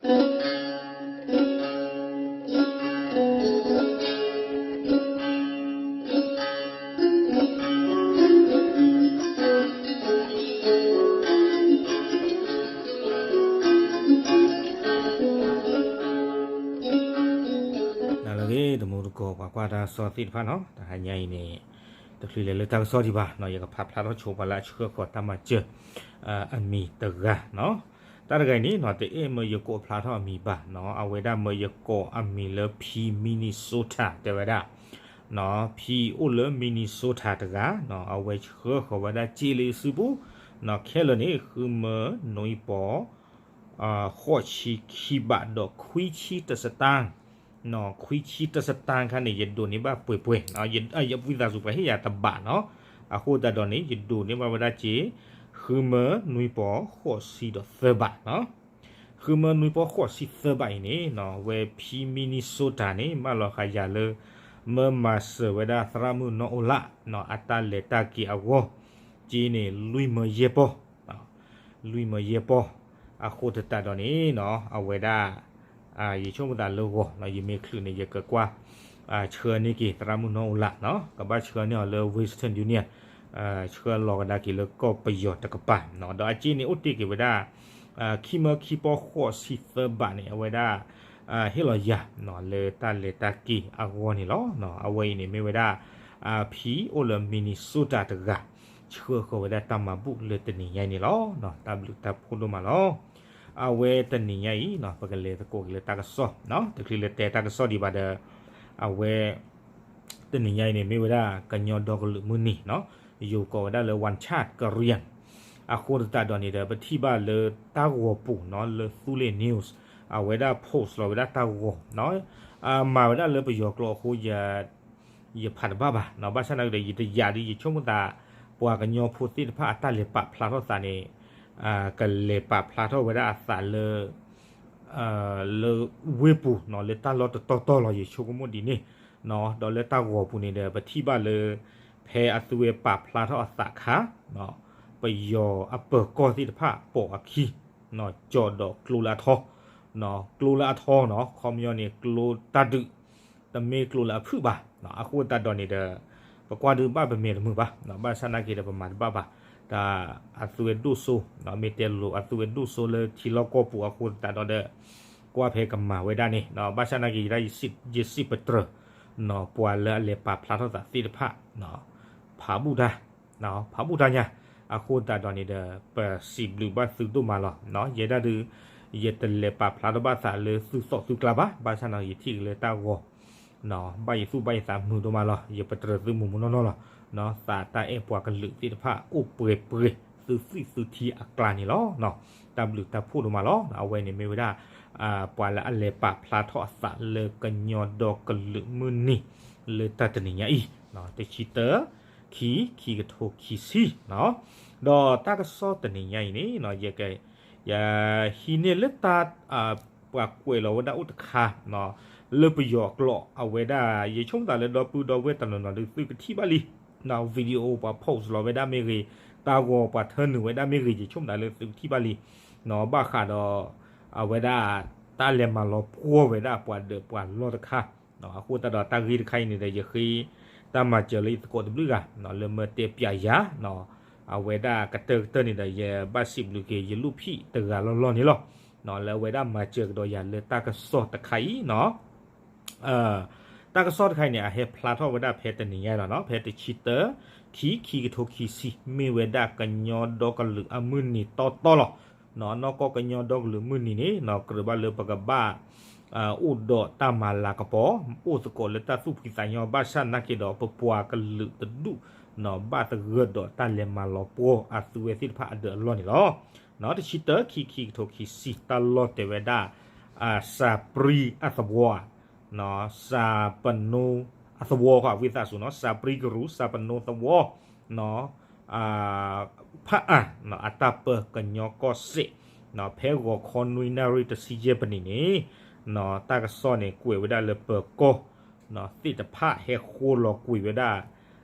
နလၢအဂ့ၤ တမူတကိး ပှၤကွၢ်တၢ်ကစီၣ်သ့ၣ်တဖၣ်နီၤ, တဟါညါအံၤန့ၣ် တချုးလဲၤလၢတၢ်ကစီၣ်ဒံးဘၣ်နီၤ, ယကဖးဖျါထီၣ်ဆိပှၤလၢအဆှၢဃီၤတၢ်မၤစၢၤ အမံၤတဂၤနီၤ. တၢ်တဂၤအံၤန့ၣ်နီၤ တအဲၣ်မၢယကိးဖျါထီၣ်အမံၤဘၣ်နီၤ, အဝဲဒၣ်မၢယကိးအမံၤလၢ ဖံ Minnesota တဲဝဲဒၣ် ဖံအိၣ်လၢ Minnesota တဂၤနီၤ, အဝဲဆှၢဃီၤဝဲဒၣ်စ့လၢယစုပူၤနီၤ, ခဲလၢာ်န့ၣ် ဃုမၢနွံပီၤ ဃိးဆံခံဘးဒီးခွံဆံတစတၢၣ်, ခွံဆံတစတၢၣ်ခါန့ၣ် ယဒိးန့ၢ်ဘၣ်ပှဲၤပှဲၤ, ယဝံသးစူၤ ပှၤဟ့ၣ်ယၤတဘးနီၤ, အဃိသတးဒီးန့ၣ် ယဒိးန့ၢ်ဘၣ်ဝဲဒၣ်စ့ ဃုမၢနွံပီၤဃိးဆံဒီးသၢဘးနီၤ. ဃုမၢနွံပီၤဃိးဆံသၢဘးအံၤန့ၣ်နီၤ, ဝဲဖံ Minnesota န့ၣ် မၢလီၤဃာ်ယၤလၢ မၢမၤစၢၤဝဲဒၣ်သရၣ်မုၣ်နီၢ်အိၣ်လၣ်နီၤ အတၢ်လဲၤတၢ်က့ၤအဂီၢ်, စ့န့ၣ် လွံၢ်မၢယဲၢ်ပီၤ လွံၢ်မၢယဲၢ်ပီၤ, အဃိသတးဒီးန့ၣ်နီၤ အဝဲဒၣ် ယဆိကမိၣ်သးလၢဂီၤနီၤ, ယမ့ၢ်ချုးန့ၣ် ယကကွၢ် ဆှၢန့ၢ်က့ၤသရၣ်မုၣ်နီၢ်အိၣ်လၣ်နီၤ, ကဘၣ်ဆှၢန့ၢ်အီၤလၢ Western Union, ဆှၢလီၤကဒါက့ၤလၢကီၢ်ပယီၤတကပၤနီၤ, ဒီးအစ့န့ၣ်အိၣ်တ့ၢ်က့ၤဝဲဒၣ် ခံမၢခံပီၤဃိးဆံသၢဘးန့ၣ် အဝဲဒၣ် ဟ့ၣ်လီၤယၤနီၤ လၢတၢ်လဲၤတၢ်က့ၤအဂီၢ်န့ၣ်လီၤ. အဝဲအံၤန့ၣ်မ့ၢ်ဝဲဒၣ် ဖံအိၣ်လၢ Minnesota တဂၤ ဆှၢဃီၤဝဲဒၣ်တၢ်မၤဘူၣ်လၢတနံၤညါအံၤန့ၣ်လီၤ. တၢ်ဘျုးတၢ်ဖှိၣ်ဒိၣ်မးလီၤ. အဝဲတနံၤညါအံၤနီၤ ပကလဲၤသကိးက့ၤလၢတၢ်ကစီၣ်နီၤ, တချုးလၢတဲတၢ်ကစီၣ်ဒံးဘၣ်ဒီး အဝဲ တနံၤညါအံၤန့ၣ် မ့ၢ်ဝဲဒၣ်ကညီဒီကလုာ်မုၢ်နံၤနီၤ, ယိၤကိးဝဲဒၣ်လၢ Wanchad Karen, အဃိသတးဒီးန့ၣ်ဒီး ပထံၣ်ဘၣ်လၢတၢ်ဂီၤပူၤနီၤ လၢ Thule News အဝဲဒၣ် post လီၤဝဲဒၣ်တၢ်ဂီၤနီၤ, မၤဝဲဒၣ်လၢပယီၤကျိာ်အဃိ ယဖးတဘၣ်ဘၣ်နီၤ, ဘၣ်ဆၣ်နာ်က့ဒီး ယတယာ်ဒီး ယဆိကမိၣ်သး ပှၤကညီဖိသ့ၣ်တဖၣ်အတၢ်လဲၤပာ်ဖျါထီၣ်သးန့ၣ် ကလဲၤပာ်ဖျါထီၣ်ဝဲဒၣ်အသးလၢ လၢဝ့ၢ်ပူၤနီၤ လၢတၢ်လီၢ်တတီၤတီၤလီၤ ယဆိကမိၣ်ဒ်န့ၣ်နီၤ, ဒီးလၢတၢ်ဂီၤပူၤန့ၣ်ဒီး ပထံၣ်ဘၣ်လၢ ဖဲအသုဝဲပာ်ဖျါထီၣ်အသးအခါ ပယီၤအပၢၤကီၢ်သ့ၣ်တဖၣ်ပိာ်အခံ ကၠီဒီးကျိလၢအထီနီၤ, ကျိလၢအထီနီၤ ခီပညီန့ၣ် ကျိတၢ်ဒုး တမ့ၢ်ကျိလၢအဖုၣ်ဘၣ်, အဃိသတးဒီးန့ၣ်ဒီး ပကွၢ်ဒုးဘၣ်ပမဲာ်တမုာ်ဘၣ်, ဘၣ်ဆၣ်နာ်က့ဒီး ပမၤတဘၣ်ဘၣ်, တၢ်အသုဝဲဒိၣ်စိ မ့ၢ်တဲလိၤအသုဝဲဒိၣ်စိလၢထံလီၢ်ကီၢ်ပူၤအဃိသတးဒီးဒီး ကွၢ်ဖဲကမၤဝဲဒၣ်န့ၣ် ဘၣ်ဆၣ်နာ်က့ ယဲဒၣ်ယစံးပတြၢၤ ပှၤလၢအလဲၤပာ်ဖျါထီၣ်သးသ့ၣ်တဖၣ် ဖးဘူၣ်တၢ် ဖးဘူၣ်တၢ်ညါ, အဃိသတးဒီးန့ၣ်ဒီး ပစံးဘျုးဘၣ်သုဒိၣ်မးလီၤ, ယဲဒၣ်ဒုး ယတလဲၤပာ်ဖျါထီၣ်ဘၣ်သးလၢသုသီၣ်သုကျါဘၣ်, ဘၣ်ဆၣ်နာ်က့ ယထံၣ်က့ၤလၢတၢ်ဂီၤ ဘၣ်ယသူၣ်ဘၣ်ယသးမုာ်ဒိၣ်မးလီၤ, ယပတြၢၤသုမုာ်မုာ်နီၢ်နီၢ်လီၤ, သးတၢ်အဲၣ်ပှၤကလုာ်သ့ၣ်တဖၣ်အိၣ်ပှဲၤပှဲၤ သုသွံၣ်သုထံအကျါန့ၣ်လီၤ, တၢ်ဘျုးတၢ်ဖှိၣ်ဒိၣ်မးလီၤ, အဝဲန့ၣ်မ့ၢ်ဝဲဒၣ် ပှၤလၢအလဲၤပာ်ဖျါထီၣ်အသးလၢကညီဒီကလုာ်မုၢ်နံၤ လၢတၢ်တနံၤညါအံၤ တဆံတၢ ခံ ခံကထိခံဆံ ဒီးတၢ်ကစီၣ်တနံၤညါအံၤန့ၣ် ယဟံးန့ၢ်လၢတၢ် ပှၤကွဲးလီၤဝဲဒၣ်အိၣ်တခါ လၢပယီၤအကျိာ် အဝဲဒၣ် ယဆိကမိၣ်သးလၢဒီပုၢ်ဒီဝဲၢ်တနီၤနီၤဒုး သုကထံၣ်ဘၣ်လံ video ပှၤ post လီၤဝဲဒၣ်မ့ၢ်ဂ့ၤ, တၢ်ဂီၤပှၤထၢနုာ်ဝဲဒၣ်မ့ၢ်ဂ့ၤ ယဆိကမိၣ်သးလၢသုကထံၣ်ဘၣ်လံ, ဘၣ်ဃးဒီး အဝဲဒၣ် တၢ်လဲၤမၤလီၤပှီၢ်ဝဲဒၣ်ပှၤဒၢးပှၤလီၢ်တခါ အဃိသတးဒီးတၢ်ဂ့ၢ်တခါအံၤန့ၣ်ဒီး ယဃ့ တၢ်မၤစၢၤလၢယသကိးတဘျုးဂၤ လၢမၢတဲပျးယၤ အဝဲဒၣ်ကတၢၢ်ကတၢၢ်န့ၣ်ဒီး ယဘၣ်စံးဘျုးက့ၤ ယလူၢ်ဖံးတဂၤလီၢ်လီၢ်န့ၣ်လီၤ, လၢအဝဲဒၣ်မၤစၢၤကဒီးယၤလၢတၢ်ကစီၣ်တခါအံၤနီၤ တၢ်ကစီၣ်တခါအံၤန့ၣ် အဟဲဖျါထီၣ်ဝဲဒၣ်ဖဲတနံၤညါလီၤနီၤ, ဖဲတဆံတၢ ခံ ခံကထိခံဆံ မ့ၢ်ဝဲဒၣ်ကညီဒီကလုာ်အမုၢ်နံၤတီတီလီၤ. နီၢ်ကီၢ်ကညီဒီကလုာ်မုၢ်နံၤန့ၣ် ကြၢးဘၣ်လၢပကဘၣ် အိၣ်ဒီးတၢ်မၤလၤကပီၤ အိၣ်သကိးလၢတၢ်သူၣ်ဖှံသးညီ ဘၣ်ဆၣ်နာ်က့ဒီး ပပှၤကလုာ်တဒူၣ် ဘၣ်သဂၢၢ်ဒီးတၢ်လဲၤမၤလီၤပှီၢ်အသုဝဲသ့ၣ်တဖၣ်အဒၢးအလီၢ်န့ၣ်လီၤ. တဆံတၢ ခံ ခံကထိခံဆံ တၢ်လီၢ်တဲဝဲဒၣ် စၤပြံအသဝီ စၤပနိအသဝီ ဝံသးစူၤနီၤ စၤပြံကရူၢ် စၤပနိသဝီ ဖးအၣ် အတၢ်ပၢကညီကီၢ်စဲၣ် ဖဲဂီၤခီနွံနၣ်ရံၣ်တဆံယဲၢ်ပနံးန့ၣ် တၢ်ကစီၣ်န့ၣ် ကွဲးဝဲဒၣ်လၢပၢၤကီၢ် သ့ၣ်တဖၣ်ဟဲဃိလီၤကွံာ်ဝဲဒၣ်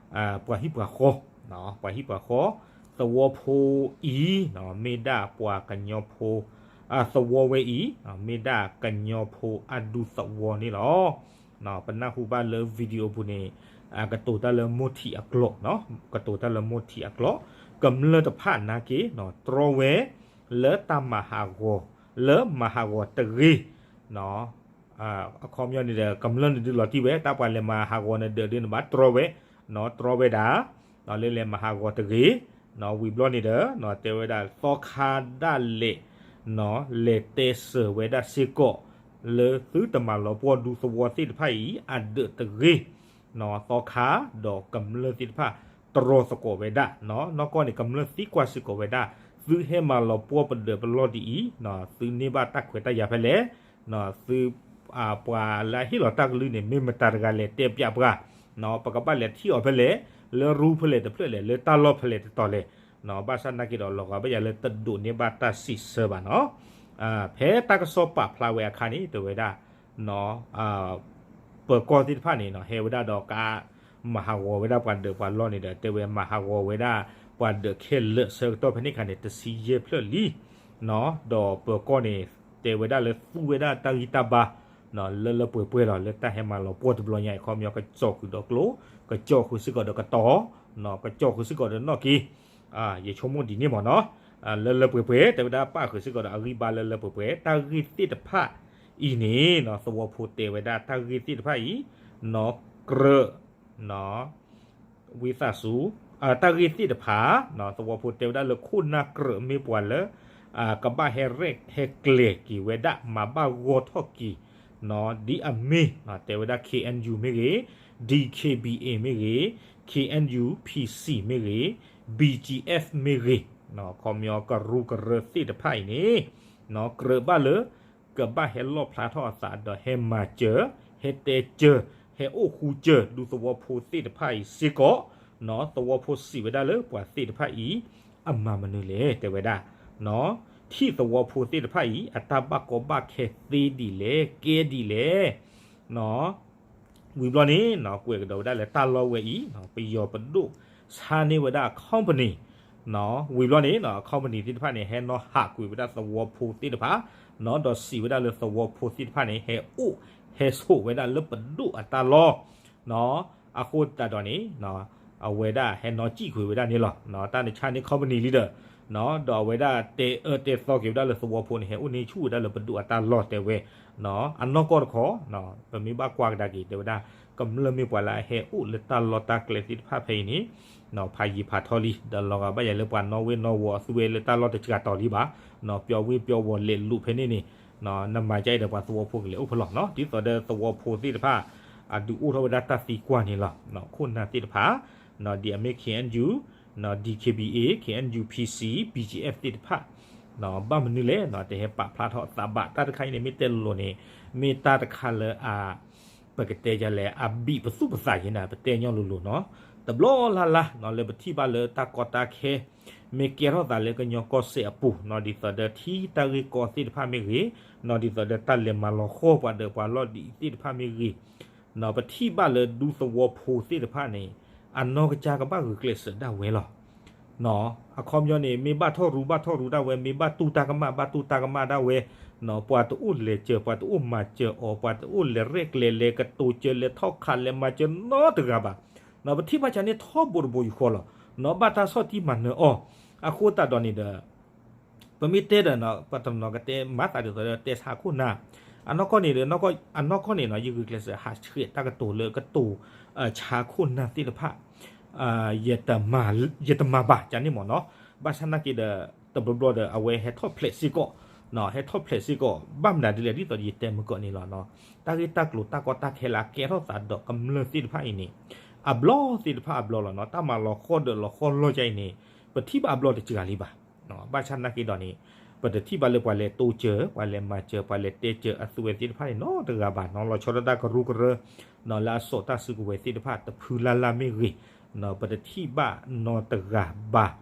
ပှၤဟံၣ်ပှၤဃီ ပှၤဟံၣ်ပှၤဃီ သဝီဖိအံၤ မ့ၢ်ဒၣ်ပှၤကညီဖိ သဝီဝဲအံၤ မ့ၢ်ဒၣ်ကညီဖိအဒူသဝီန့ၣ်လီၤ. ပနၢ်ဟူဘၣ်လၢ video ပူၤန့ၣ် ကတိၤတၢ်လၢမိၢ်ထံးအကျိာ်, ကတိၤတၢ်လၢမိၢ်ထံးအကျိာ်, ကမျၢၢ်တဖၣ်နာ်က့ တြီဝဲ လၢတၢ်မၤဟးဂီၤ လၢမၤဟးဂီၤတဂ့ၤ အခီပညီန့ၣ်ဒီး ကမျၢၢ်န့ၣ်ဒုးလီၤတံၢ်ဝဲ တၢ်ပှၤလဲၤမၤဟးဂီၤနဒၢးဒုးန့ၣ်ဘၣ်တြီဝဲ, တြီဝဲဒၣ် လၢလဲၤမၤဟးဂီၤတဂ့ၤ, ဝံၤဘျီန့ၣ်ဒီး တဲဝဲဒၣ်သီခါဒၣ်လဲာ် လဲၤတဲစၢၤဝဲဒၣ်စ့ၢ်ကီး လၢသုတမၤလီၤပှီၢ်ဒူသဝီသ့ၣ်တဖၣ်အံၤ အဒၢးတဂ့ၤ သီခါဒီးကမျၢၢ်သ့ၣ်တဖၣ် တြီသကိးဝဲဒၣ်, နီၢ်ကီၢ်န့ၣ် ကမျၢၢ်သံကွၢ်စ့ၢ်ကီးဝဲဒၣ် သုဟဲမၤလီၤပှီၢ်ပဒၢးပလီၢ်ဒ်အံၤ သုန့ၢ်ဘၣ်တၢ်ခွဲးတၢ်ယာ်ဖဲလဲၣ်, သု ပှၤလၢအဟ့ၣ်လီၤတၢ်ကလုၢ်န့ၣ် မ့ၢ်မတၤတဂၤလဲၣ် တဲပျးပှၤ, ပကဘၣ်လဲၤထံၣ်အီၤဖဲလဲၣ်, လၢရူဖဲလဲၣ်တဖျၢၣ်လဲၣ် လၢတၢ်လီၢ်ဖဲလဲၣ်တတီၤလဲၣ်, ဘၣ်ဆၣ်နာ်က့ဒီး လီၤဂာ်ဘၣ်ယၤလၢတဒိးန့ၢ်ဘၣ်တၢ်စံးဆၢဘၣ်နီၤ, ဖဲတၢ်ကစီၣ်ပာ်ဖျါဝဲအခါန့ၣ် တဲဝဲဒၣ် ပၢၤကီၢ်သ့ၣ်တဖၣ်န့ၣ် ဟဲဝဲဒၣ်ဒီးက မၤဟးဂီၤဝဲဒၣ်ပှၤဒၢးပှၤလီၢ်န့ၣ်ဒီး တဲဝဲမၤဟးဂီၤဝဲဒၣ် ပှၤဒၢးခဲလၢာ်ဆၢကတီၢ်ဖဲန့ၣ်အခါန့ၣ် တဆံယဲၢ်ဖျၢၣ်လံ, ဒီးပၢၤကီၢ်န့ၣ် တဲဝဲဒၣ်လၢသူဝဲဒၣ်တၢ်ဂံၢ်တၢ်ဘါ လၢလၢပှဲၤပှဲၤလီၤ လၢတၢ်ဟဲမၤလီၤပှီၢ်တဘျီညါအံၤ ခီပညီ ကကၠီၣ်ဃုာ်ဒီးကျိ, ကကၠီၣ်ဃုာ်စ့ၢ်ကီးဒီးကတီၤ, ကကၠီၣ်ဃုာ်စ့ၢ်ကီးဒီးနီၣ်က့, ယဆိကမိၣ်ဒ်န့ၣ်မ့ၢ်နီၤ, လၢလၢပှဲၤပှဲၤ တဲဝဲဒၣ်ပာ်ဃုာ်စ့ၢ်ကီးဒီးအဂံၢ်ဘါလၢလၢပှဲၤပှဲၤ တၢ်ဂ့ၢ်သ့ၣ်တဖၣ်အံၤန့ၣ် သဝီဖိတဲဝဲဒၣ်တၢ်ဂ့ၢ်သ့ၣ်တဖၣ်အံၤ နီၢ်ကြၢး ဝံသးစူၤ တၢ်ဂ့ၢ်သ့ၣ်တဖၣ် သဝီဖိတဲဝဲဒၣ်လၢခိၣ်နၢ်ကြၢးမ့ၢ်ပှၤလၢ ကဘၣ်ဟဲရဲၣ်ဟဲကျဲၤက့ၤဝဲဒၣ် မၤဘၣ်ဂီၢ်ထီၣ်က့ၤ ဒ်အမ့ၢ် တဲဝဲဒၣ် K N U မ့ၢ်ဂ့ၤ, D K B A မ့ၢ်ဂ့ၤ, K N U P C မ့ၢ်ဂ့ၤ, B G F မ့ၢ်ဂ့ၤ, ခီပညီကရူၢ်ကရၢသ့ၣ်တဖၣ်အံၤန့ၣ် ကြၢးဘၣ်လၢ ကဘၣ်ဟဲလီၣ်ဖျါထီၣ်အသးဒီးဟဲမၤစၢၤ, ဟဲတဲစၢၤ, ဟဲအိၣ်ဃူစၢၤ ဒူသဝီဖိသ့ၣ်တဖၣ်အံၤစ့ၢ်ကီး, သဝီဖိစံးဝဲဒၣ်လၢပှၤသ့ၣ်တဖၣ်အံၤ အမၤမနုၤလဲၣ် တဲဝဲဒၣ်, ထံၣ်သဝီဖိသ့ၣ်တဖၣ်အံၤ အတၢ်ဘၣ်ကီဘၣ်ခဲသ့ဒ်လဲၣ် ကဲဒ်လဲၣ် ဝံၤဘျီန့ၣ် ကွဲးကဒီးဝဲဒၣ်လၢတၢ်လီၢ်ဝဲအံၤ ပယီၤပဒိၣ်ဆါန့ၢ်ဝဲဒၣ် company ဝံၤဘျီန့ၣ် company သ့ၣ်တဖၣ်န့ၣ် ဟဲနီၣ်ဟးကွံာ်ဝဲဒၣ်သဝီဖိသ့ၣ်တဖၣ် ဒီးစံးဝဲဒၣ်လၢသဝီဖိသ့ၣ်တဖၣ်န့ၣ် ဟဲအိၣ်ဟဲဆိးဝဲဒၣ်လၢပဒိၣ်အတၢ်လီၢ် အဃိသတးဒီးန့ၣ် အဝဲဒၣ်ဟဲနီၣ်စံၣ်ကွံာ်ဝဲဒၣ်န့ၣ်လီၤ. တၢ်န့ၣ်ဆါန့ၢ် company လံဒီး ဒီးအဝဲဒၣ်တဲအၢတဲသီက့ၤဝဲဒၣ်လၢသဝီဖိန့ၣ် ဟဲအိၣ်န့ၢ်ဆူၣ်ဝဲဒၣ်လၢပဒိၣ်အတၢ်လီၢ်တဲဝဲ အနီၢ်ကီၢ်တခီ ပမ့ၢ်ဘၣ်ကွၢ်ကဒါက့ၤ တဲဝဲဒၣ် ကမျၢၢ်မ့ၢ်ပှၤလၢအဟဲအိၣ်လၢတၢ်လီၢ်တၢ်ကျဲသ့ၣ်တဖၣ်ဖဲအံၤန့ၣ် ဖးယံၤဖးထီလံ ဒီးလီၤဂာ်ဘၣ်ယၤလၢပှၤနီၣ်ဝ့ၢ်နီၣ်ဝီၤအသူဝဲလၢတၢ်လီၢ်တစှၤတီၤလံဘၣ် ပျီဝ့ၢ်ပျီဝီၤလဲၤလူၤဖဲန့ၣ်န့ၣ် နမၤကါအံၤဒီးပှၤသဝီဖိကလဲၤအိၣ်ဖဲလဲၣ်နီၤ ဒ်သိးဒီးသဝီဖိသ့ၣ်တဖၣ် အဒုးအိၣ်ထီၣ်ဝဲဒၣ်တၢ်သံကွၢ်န့ၣ်လီၤ. ခိၣ်နၢ်သ့ၣ်တဖၣ် ဒ်အမ့ၢ် K N U, D K B A, K N U P C, B G F သ့ၣ်တဖၣ် ဘၣ်မနုၤလဲၣ် တဟဲပာ်ဖျါထီၣ်အသးဘၣ် တၢ်တခါအံၤန့ၣ် မ့ၢ်တဲလိၤလိၤန့ၣ် မ့ၢ်တၢ်တခါလၢအ ပကတဲယလဲၣ် အဘံၣ်ပသူၣ်ပသးယဲန့ၣ် ပတဲညီလိၤလိၤနီၤ တဘျီလၢ်လၢ် လၢပထံၣ်ဘၣ်လၢတၢ်ကီတၢ်ခဲ မ့ၢ်ကဲထီၣ်သးလၢကညီကီၢ်စဲၣ်အပူၤနီၤ ဒ်သိးဒီးထံတၢ်ဂ့ၢ်ကီသ့ၣ်တဖၣ်မ့ၢ်ဂ့ၤ နီၤ ဒ်သိးဒီးတၢ်လဲၤမၤလီၤဃီၣ်ပှၤဒၢးပှၤလီၢ်ဒ်အံၤသ့ၣ်တဖၣ်မ့ၢ်ဂ့ၤ နီၤ ပထံၣ်ဘၣ်လၢဒူသဝီဖိသ့ၣ်တဖၣ်န့ၣ် အနီၢ်ကစၢ်ကဘၣ်ဂုာ်ကျဲးစၢးဒၣ်ဝဲလီၤ. အခီပညီန့ၣ် မ့ၢ်ဘၣ်ထီၣ်ရူဘၣ်ထီၣ်ရူဒၣ်ဝဲ မ့ၢ်ဘၣ်တူၢ်တၢ်ကမၣ်ဘၣ်တူၢ်တၢ်ကမၣ်ဒၣ်ဝဲ ပှၤတအိၣ်လဲၤစၢၤ ပှၤတအိၣ်မၤစၢၤအီၤ ပှၤတအိၣ်လဲၤရဲၣ်ကျဲၤလဲၤကတိၤစၢၤလဲၤထီၣ်ခးလဲၤမၤစၢၤနီတဂၤဘၣ်. ပထံၣ်ဘၣ်ကန့ၣ်ထီဘိတဘိယူၢ်ဃီလီၤ. ဘၣ်တၢ်ဆီၣ်တံၢ်မၤနၢၤအီၤ အဃိသတးဒီးန့ၣ်ဒီး ပမ့ၢ်တဲဒီး ပတနီၤကတဲမၤသးဒ်သိးဒီးတဲဆါခိၣ်နၢ် အနီၢ်ကီၢ်န့ၣ်ဒီး အနီၢ်ကီၢ်န့ၣ်နီၤ ယဂုာ်ကျဲးစၢးဟးဆှဲးတၢ်ကတိၤလၢကတိၤ ဆါခိၣ်နၢ်သ့ၣ်တဖၣ် ယတမၤဘၣ်ကန့ၣ်မ့ၢ်နီၤ ဘၣ်ဆၣ်နာ်က့ဒီး တဘျီဘျီဒီး အဝဲဟဲထီၣ်ဖျဲးစ့ၢ်ကီး ဟဲထီၣ်ဖျဲးစ့ၢ်ကီး ဘၣ်မနုၤဒ်လဲၣ် ဒ်သိးယတဲမုၢ်ကီၢ်န့ၣ်လီၤ. တၢ်ဂ့ၢ်တၢ်ကျိၤတၢ်ကီတၢ်ခဲလၢအကဲထီၣ်သးဒီးကမျၢၢ်သ့ၣ်တဖၣ်အံၤန့ၣ် အဘျီသ့ၣ်တဖၣ်အဘျီလီၤနီၤ တၢ်မၤလီၤဃီၣ်ဒၢးလီၤဃီၣ်လီၢ်ကအံၤန့ၣ် ပထံၣ်ဘၣ်အဘျီတစှၤလံဘၣ်. ဘၣ်ဆၣ်နာ်က့ဒီးန့ၣ် ပတထံၣ်ဘၣ်လၢပှၤလဲၤတိစၢၤ ပှၤလဲၤမၤစၢၤ ပှၤလဲၤတဲစၢၤအသုဝဲသ့ၣ်တဖၣ်န့ၣ် နီတဂၤဘၣ်နီၤ လီၤဆီဒၣ်တၢ်ကရူၢ်ကရၢ နီၤ လၢအစိာ်တၢ်စုကဝဲၤသ့ၣ်တဖၣ် တဖုလၢ်လၢ်မ့ၢ်ဂ့ၤ ပတထံၣ်ဘၣ်နီတဂၤဘၣ်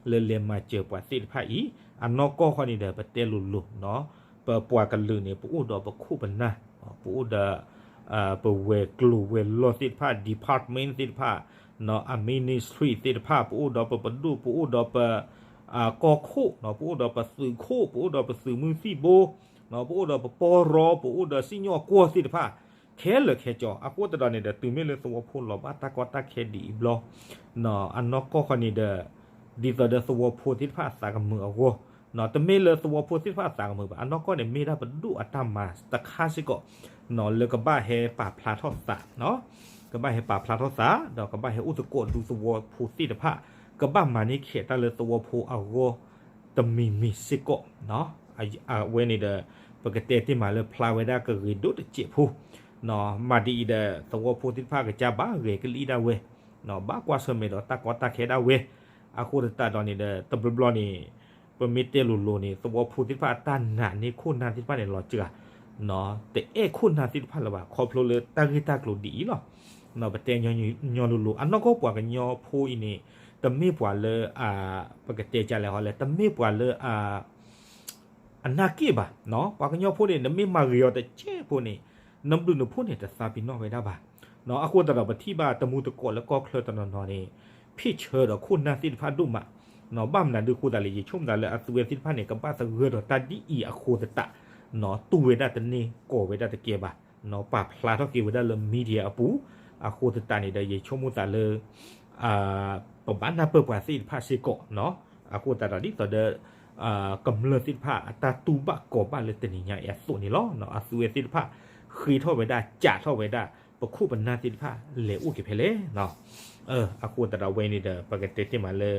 လၢလဲၤမၤစၢၤပှၤသ့ၣ်တဖၣ်အံၤ အနီၢ်ကီၢ်ဃီန့ၣ်ဒီး ပတဲလိၤလိၤနီၤ ပပှၤကလုာ်န့ၣ် ပအိၣ်ဒီးပခိၣ်ပနၢ် ပအိၣ်ဒီး ပဝဲၤကျိၤဝဲၤလီၢ်သ့ၣ်တဖၣ် department သ့ၣ်တဖၣ် နီၤ အ ministry သ့ၣ်တဖၣ် ပအိၣ်ဒီးပပဒိၣ် ပအိၣ်ဒီးပ ကီၢ်ခိၣ်, ပအိၣ်ဒီးပသုးခိၣ်, ပအိၣ်ဒီးပသုးမုၢ်သံၣ်ဘိ, ပအိၣ်ဒီးပပီရီ, ပအိၣ်ဒီးစံၣ်ညီၣ်ကွီၢ်သ့ၣ်တဖၣ် ခဲလၢာ်ခဲဆ့. အဃိသတးဒီးန့ၣ်ဒီး တုၤမ့ၢ်လၢသဝီဖိလီၤဘၣ်တၢ်ကီတၢ်ခဲဒ်အံၤဘျီ, အနီၢ်ကီၢ်ဃီန့ၣ်ဒီး ဒ်သိးဒီးသဝီဖိသ့ၣ်တဖၣ်အသးကမုာ်အဂီၢ်, တမ့ၢ်လၢသဝီဖိသ့ၣ်တဖၣ်အသးကမုာ်ဘၣ်, အနီၢ်ကီၢ်န့ၣ် မ့ၢ်ဒၣ်ပဒိၣ်အတၢ်မၤတခါစ့ၢ်ကီး လၢကဘၣ်ဟဲပာ်ဖျါထီၣ်သး, ကဘၣ်ဟဲပာ်ဖျါထီၣ်သး ဒီးကဘၣ်ဟဲအိၣ်သကိးဒူသဝီဖိသ့ၣ်တဖၣ်, ကဘၣ်မၤန့ၢ်ခဲးတၢ်လၢသဝီဖိအဂီၢ် တမံၤမံၤစ့ၢ်ကီး. အဝဲန့ၣ်ဒီး ပကတဲတ့ၢ်မးလၢဖျါဝဲဒၣ်ကဂ့ၤဒိၣ်တစဲးဖိ, မၤဒ်အံၤဒီး သဝီဖိသ့ၣ်တဖၣ်ကစၢ်ဘၣ်ဂဲၤကလံၣ်ဒၣ်ဝဲ, ဘၣ်ကွၢ်ဆၢၣ်မဲာ်ဒီးတၢ်ကီတၢ်ခဲဒၣ်ဝဲ. အဃိသတးဒီးန့ၣ်ဒီး တဘျီဘျီန့ၣ် ပမ့ၢ်တဲလိၤလိၤန့ၣ် သဝီဖိသ့ၣ်တဖၣ်အတၢ်နာ်န့ၢ်ခိၣ်နၢ်သ့ၣ်တဖၣ်န့ၣ် လီၤစှၤ, တအဲၣ်ခိၣ်နၢ်သ့ၣ်တဖၣ်လၢၤဘၣ် ခီဖျိလၢတၢ်ဂ့ၢ်တၢ်ကျိၤဒ်အံၤလီၤ. ပတဲညီညီလိၤလိၤ အနီၢ်ကီၢ်ပှၤကညီဖိအံၤန့ၣ် တမ့ၢ်ပှၤလၢ ပကတဲကလဲၣ်ဟီလဲၣ် တမ့ၢ်ပှၤလၢ အနၢ်က့ၣ်ဘၣ်, ပှၤကညီဖိန့ၣ် နမ့ၢ်မၤဂ့ၤအီၤတစဲးဖိန့ၣ် နဘျုးနဖှိၣ်န့ၣ် တသးပ့ၤနီၣ်ဝဲဒၣ်ဘၣ်. အဃိသတးဒီးပထံၣ်ဘၣ်တမူသကိးလၢကီၢ်ချၢတနီၤနီၤန့ၣ် ဖ့ၣ်ဆၢဒီးခိၣ်နၢ်သ့ၣ်တဖၣ်ဒိၣ်မး, ဘၣ်မနုၤဒုးအဃိသတးလဲၣ် ယဆိကမိၣ်သးလၢအသုဝဲသ့ၣ်တဖၣ်န့ၣ် ကဘၣ်သဂၢၢ်ဒီးတၢ်ဒ်အံၤအဃိသတး, တူၢ်ဝဲဒၣ်တန့ၢ် ကိးဝဲဒၣ်တကဲဘၣ်, ပာ်ဖျါထီၣ်က့ၤဝဲဒၣ်လၢ media အပူၤ, အဃိသတးန့ၣ်ဒီး ယဆိကမိၣ်သးလၢ ပဘၣ်နၢ်ပၢၢ်ပှၤသ့ၣ်တဖၣ်စ့ၢ်ကီး, အဃိသတးဒီးဒ်သိးဒီး ကမျၢၢ်သ့ၣ်တဖၣ်အတၢ်တူၢ်ဘၣ်ကီၤဘၣ်လၢတနံၤညါအံၤအသိးန့ၣ်လီၤ. အသုဝဲသ့ၣ်တဖၣ် ဃ့ထီၣ်ဝဲဒၣ် ကးထီၣ်ဝဲဒၣ် ပခိၣ်ပနၢ်သ့ၣ်တဖၣ်လဲၤအိၣ်က့ၤဖဲလဲၣ်. အဃိသတးဒီးဝဲန့ၣ်ဒီး ပကတဲတ့ၢ်မးလၢ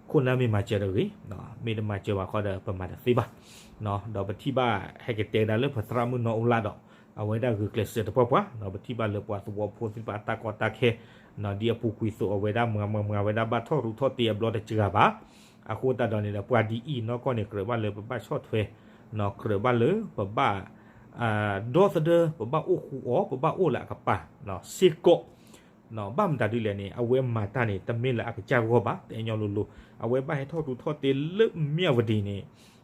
ခိၣ်နၢ်မ့ၢ်မၤစၢၤဒီးဂ့ၤ, မ့ၢ်တမၤစၢၤဘၣ်ဃီဒီး ပမၤတသ့ဘၣ်. ဒီးပထံၣ်ဘၣ်ဟဲကတဲဒၣ်လၢပသရၣ်မုၣ်နီၢ်အူလၣ်ဒီး အဝဲဒၣ်ဂုာ်ကျဲးစၢးတပှၢ်ပှၢ်, ပထံၣ်ဘၣ်လၢပှၤသဝီဖိသ့ၣ်တဖၣ်အတၢ်ကီတၢ်ခဲ ဒ်အပူၤကွံာ်သိး အဝဲဒၣ်မၤမၤမၤဝဲဒၣ်ဘၣ်ထီၣ်ရူးထီၣ်တ့အဘျီတစှၤဘၣ်. အဃိသတးဒီးန့ၣ်ဒီး ပှၤဒ်အံၤနီၢ်ကီၢ်န့ၣ် ကြၢးဘၣ်လၢပဘၣ်ဆီၣ်ထွဲ, ကြၢးဘၣ်လၢပဘၣ် ဒီသဒၢ ပဘၣ်အိၣ်ဃူအီၤ ပဘၣ်အိၣ်လၢအကပၤစ့ၢ်ကီး. ဘၣ်မတၤဒ်လဲၣ်န့ၣ် အဝဲမၤတၢ်န့ၣ် တမ့ၢ်လၢအကစၢ်ဂီၢ်ဘၣ် တဲညီလိၤလိၤ, အဝဲဘၣ်ဟဲထီၣ်ရူးထီၣ်တ့လၢမၠၣ်ဝတံၤန့ၣ်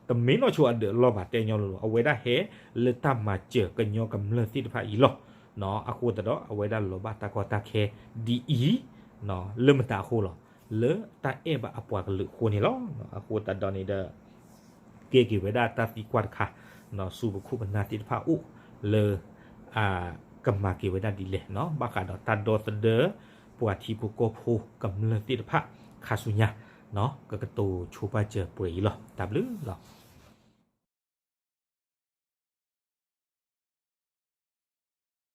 တမ့ၢ်နီၢ်ဆိအဒၢးအလီၢ်ဘၣ် တဲညီလိၤလိၤ, အဝဲဒၣ်ဟဲလၢတၢ်မၤစၢၤကညီကမျၢၢ်သ့ၣ်တဖၣ်အံၤလီၤ. အဃိသတးဒီး အဝဲဒၣ်လီၤဘၣ်တၢ်ကီတၢ်ခဲဒ်အံၤ လၢမတၤအဃိလီၤ, လၢတၢ်အဲၣ်ဘၣ်အပှၤကလုာ်အဃိန့ၣ်လီၤ. အဃိသတးဒီးန့ၣ်ဒီး ကဲက့ၤဝဲဒၣ်တၢ်သံကွၢ်တခါ ဆူပခိၣ်ပနၢ်သ့ၣ်တဖၣ်အိၣ်လၢ ကမၤက့ၤဝဲဒၣ်ဒ်လဲၣ်, ဘၣ်ဃးဒီးတၢ်ဒီသဒၢ ပှၤထံဖိကီၢ်ဖိကမျၢၢ်သ့ၣ်တဖၣ် ခါဆူညါ ကကတိၤဆိပာ်စၢၤပှဲၤအံၤလီၤ. တၢ်ဘျုးလီၤ.